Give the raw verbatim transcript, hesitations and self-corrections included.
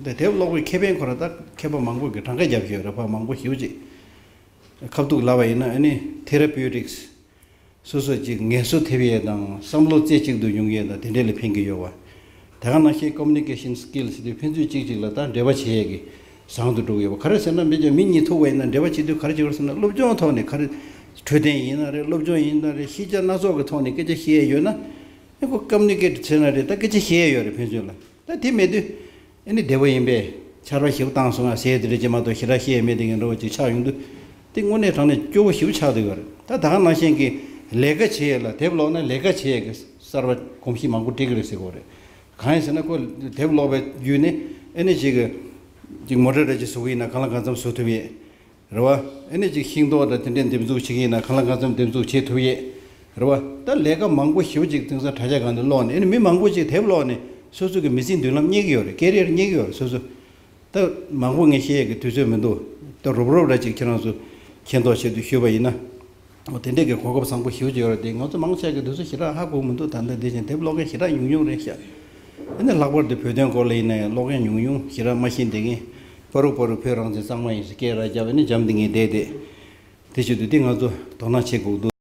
དེབ་ཀློག་པའི་ཁེ་ཕན་ཁོ་ར་ད་མཁས་པ་མང་པོ་གིས་གྲངས་ཀ་བརྒྱབ་ཤོད་རེད་པ། མང་པོ་ཞེ་པོ་ཅིག་ཁ་ཐུག་ལབ་པ་ཡིན་ན་ཨ་ནི་ཐེ་ར་པིའུ་ཏིག་སོ་སོ་ཅིག་ངལ་གསོ་ཐེབས་ཡས་དང་བསམ་བློ་རྩེ་གཅིག་ཏུ་ཡོང་ཡས་དང་དེ་འདྲས་ལ་ཕན་གྱི་ཡོད་པ། དེ་ག་ནང་བཞིན་communication skills་དེ་ཕན་ཚུན་གཅིག་གཅིག་ལ་ད་འབྲེལ་བ་བྱེད་ཡས་ཀྱི་བཟང་དུ་འགྲོ་གི་ཡོད་པ། ག་རེ་ཟེར་ན་མི་ཅག་མི་གཉིས་ཐུག་པ་ཡིན་ན་འབྲེལ་བ་བྱེད་དུས་ག་རེ་བྱེད་དགོས་ཟེར་ན་སློབ་སྦྱོང་ཐོག་ནས་ག་རེ་འཕྲོད་བསྟེན་ཡིན་ན་རེད། སློབ་སྦྱོང་ཡིན་ན་རེད། ཤེས་བྱ་སྣ་ཚོགས་ཀྱི་ཐོག་ནས་སྐད་ཆ་བཤད་ཡས་ཡོད་ན་ཨེ་ཁོ་communicate་བྱས་ན་རེད། ད་སྐད་ཆ་བཤད་ཡས་ཡོད་རེད་ཕན་ཚུན་ལ། ད་དེ་མེད་དུས་ཨེ་ནི་བདེ་པོ་ཡིན་པས་ཆར་པ་ཞེ་པོ་བཏང་སོང་ང་ཟེར་དེ་འདྲ་ཅིག་མ་གཏོགས་ཞེ་དྲག་བཤད་ཡས་མེད་དེ་གི་འགྲོ་བ་ཅིག་ཆགས་ཡོང་དུས་དེ་དངོས་གནས་དྲང་གནས་སྐྱོ་བོ་ཞེ་པོ་ཆགས་བསྡད་ཡོད་རེད། ད་ད་ག་ནང་བཞིན་གྱི་ལས་ཀ་བྱེད་ཡས་ལ་དེབ་ཀློག་ན་ལས་ཀ་བྱེད་ཡས་ཀྱི་གསར་པ་གོམས་གཤིས་མང་པོ་སྤྲད་ཀྱི་རེད་ཟེར་གྱི་ཡོད་རེད། གང་ཡིན་ཟེར་ན་ཁོ་དེབ་ཀློག་པའི་བརྒྱུད་ནས་ཨེ་ནི་ཅིག་གི་ཅིག་མོ་ཊ་འདྲ་ཅིག་བཟོ་གི་ཡིན་ན་གང་ལ་གང་འཚམ་བཟོ་ཐུབ་ཡས། རེད་བ། ཨེ་ནི་ཅིག་ཤིང་ཏོག་དང་དེ་འདྲའི་འདེབས་འཛུགས་བྱེད་ཀྱི་ཡིན་ན་གང་ལ་གང་འཚམ་འདེབས་འཛུགས་བྱེད་ཐུབ་ཡས། རེད་བ། ད་ལས་ཀ་མང་པོ་ཞེ་པོ་ཅིག་དེང་སང་དྲ་རྒྱ་སྒང་ནས་ཀློག་ནས་ཨེ་ནི་མི་མང་པོ་ཅིག་དེབ་ཀློག་ནས་སོ་སོ་གི་མི་ཚེའི་མདུན་ལམ་རྙེད་ཀྱི་ཡོད་རེད། ཀེ་རི་ཡར་རྙེད་ཀྱི་ཡོད་རེད་སོ་སོ། ད་མང་པོ་ངས་བཤད་ཡས་ཀྱི་དུས་ཚོད་མི་འདུག་ད་རོབ་རོབ་ར་ཅིག་ཁྱེད་རང་ཚོ་མཁྱེན་རྟོགས་ཆེད་དུ་ཞུས་པ་ཡིན་ན། འོ་དེ་འདྲས་ཀྱི་གོ་སྐབས་བཟང་པོ་ཞེ་པོ་ཅིག་ཡོད་རེད་དེ། ང་ཚོ་མང་ཆེ་གི་དུས་ཚོད་ཞེ་དྲག་ཧ་གོ་མི་འདུག་ད་ལྟ་དེ་བཞིན་དེབ་ཀློག་མཁན་ཞེ་དྲག་ཉུང་ཉུང་རེད་ཤག་ཨ་ནི་ལྷག་པར་དུ་བོད་དོན་སྐོར་ལ་ཡིན་ན་ཡང་ཀློག་མཁན་ཉུང་ཉུང་ཞེ་དྲག་མ་ཤེས་བསྡད་མཁན། པ་རུ་པ་རུ་བོད་རང་བཙན་གཙང་མ་ཡིན་ཟེར་སྐད་ར་བརྒྱབ་ཨ་ནི་འཇམ་དེ་ངས་བསྡད་དེ། དེ་བྱེད་དུས་འདི་ང་ཚོ་དོ་སྣང་བྱེད་དགོས་འདུག